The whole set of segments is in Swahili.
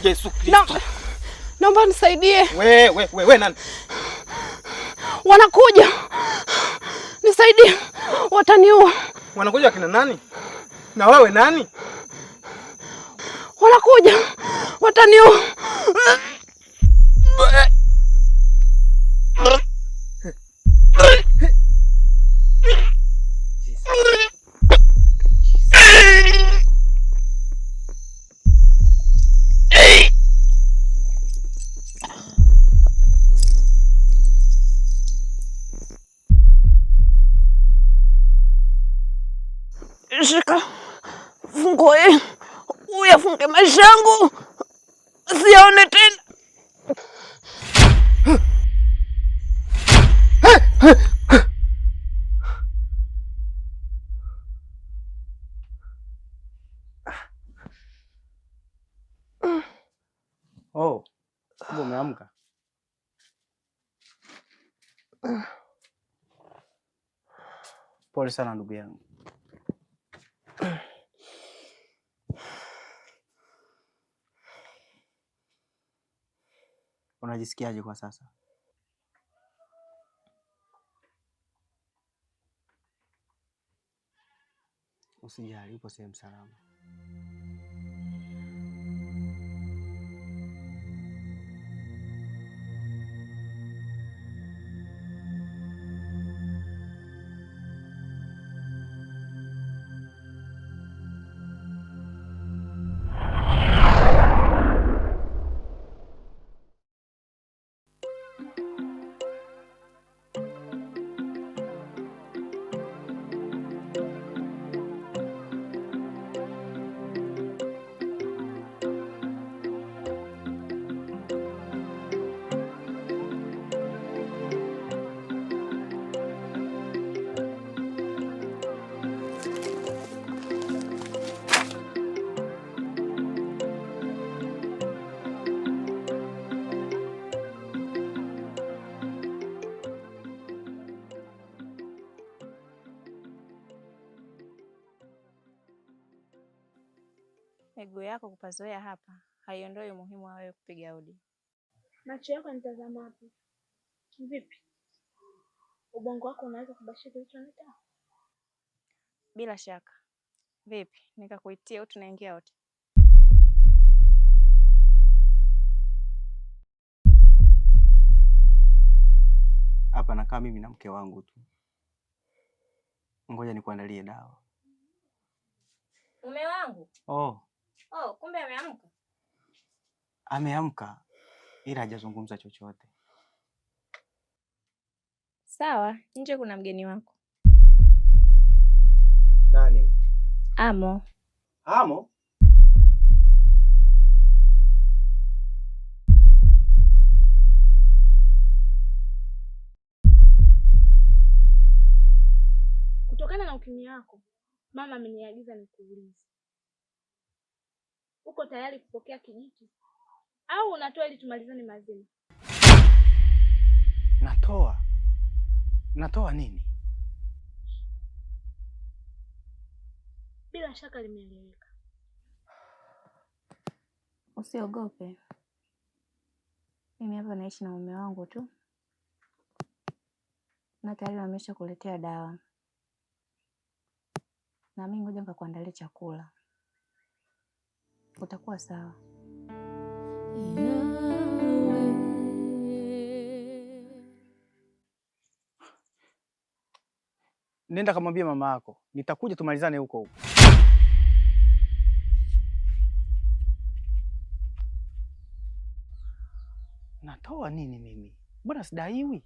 Yesu Kristo. Naomba nisaidie. We nani? Wanakuja. Nisaidie. Wataniua. Wanakuja akina nani? Na wewe nani? Wanakuja. Wataniua. Shika funguo hii, uyafunge maisha yangu siyaone tena. Oh, kumbe umeamka. Pole sana ndugu yangu. Unajisikiaje kwa sasa? Usijali, upo sehemu salama. Miguu yako kupazoea hapa haiondoi umuhimu wa wewe kupiga hodi. Macho yako yanitazama hapo. Vipi? Ubongo wako unaweza kubashiri kilichonileta? Bila shaka. Vipi, nikakuitia au tunaingia wote? Hapa nakaa mimi na mke wangu tu. Ngoja nikuandalie dawa. Mume wangu? Oh, Oh, kumbe ameamka. ameamka ila hajazungumza chochote. Sawa, nje kuna mgeni wako. Nani? Amo. Amo? Kutokana na ukimya wako, mama ameniagiza nikuulize. Uko tayari kupokea kijiti au unatoa ili tumalizane mazima? Natoa. Natoa nini? Bila shaka limeeleweka. Usiogope. Mimi hapa naishi na mume wangu tu, na tayari wamesha kuletea dawa, na mimi ngoja nikakuandalia chakula, utakuwa sawa. Nenda kamwambia mama yako, nitakuja tumalizane huko huko. Natoa nini mimi? Mbona sidaiwi?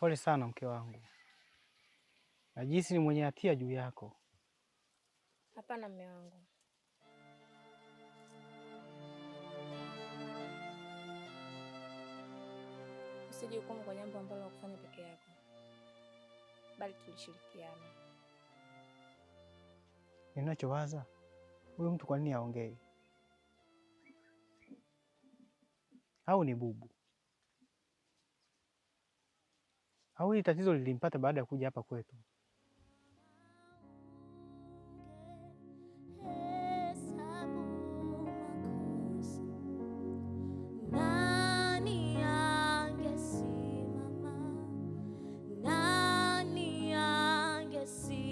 Pole sana mke wangu, najihisi ni mwenye hatia juu yako. Hapana mme wangu, usijihukumu kwa jambo ambalo hukufanya peke yako, bali tulishirikiana. Ninachowaza, huyu mtu kwa nini haongei? Au ni bubu? Au hili tatizo lilimpata baada ya kuja hapa kwetu? Hesabu makosa, nani angesimama? Nani angesimama?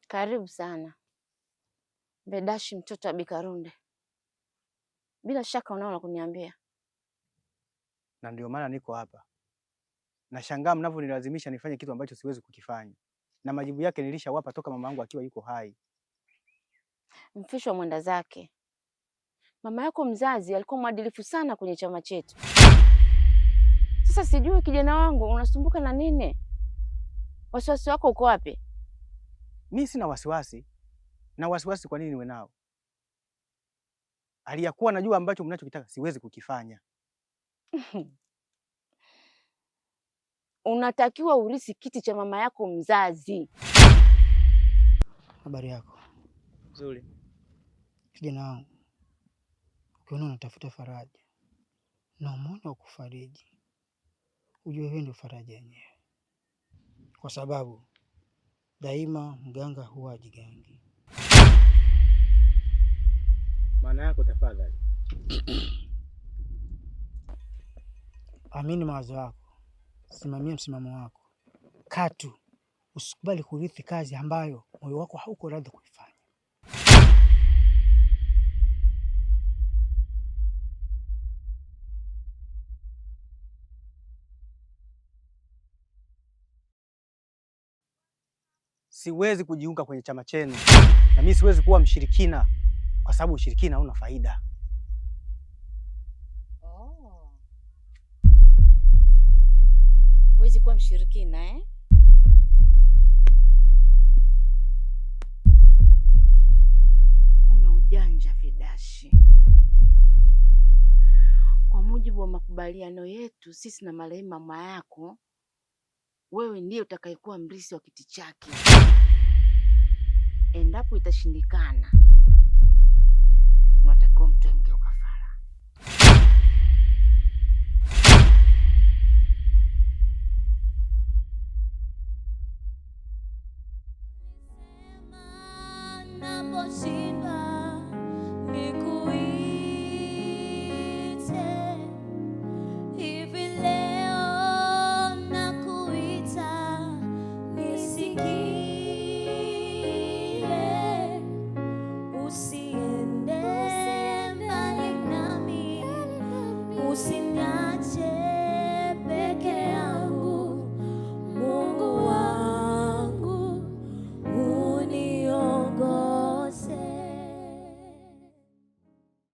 Karibu sana Bedashi, mtoto wa Bikarunde. Bila shaka unao la kuniambia. Na ndio maana niko hapa. Nashangaa mnavyonilazimisha nifanye kitu ambacho siwezi kukifanya, na majibu yake nilishawapa toka mama yangu akiwa yuko hai. Mfishwa mwenda zake. Mama yako mzazi alikuwa mwadilifu sana kwenye chama chetu. Sasa sijui kijana wangu unasumbuka na nini? Wasiwasi wako uko wapi? Mi sina wasiwasi, na wasiwasi kwa nini niwe nao? Aliyakuwa najua ambacho mnachokitaka siwezi kukifanya. Unatakiwa urisi kiti cha mama yako mzazi. Habari yako Nzuri. kijana wangu, ukiona unatafuta faraja na umeona wa kufariji, ujue wewe ndio faraja yenyewe, kwa sababu daima mganga huwa hajigangi. Maana yako tafadhali. Amini mawazo yako, simamia msimamo wako, katu usikubali kurithi kazi ambayo moyo wako hauko radhi kuifanya. Siwezi kujiunga kwenye chama chenu, na mimi siwezi kuwa mshirikina, kwa sababu ushirikina hauna faida. Oh. Huwezi kuwa mshirikina eh? Una ujanja Vedashi. Kwa mujibu wa makubaliano yetu sisi na marehemu mama yako, wewe ndiye utakayekuwa mrithi wa kiti chake. Endapo itashindikana, unatakiwa mtoe mkeo kafara. Naposhindwa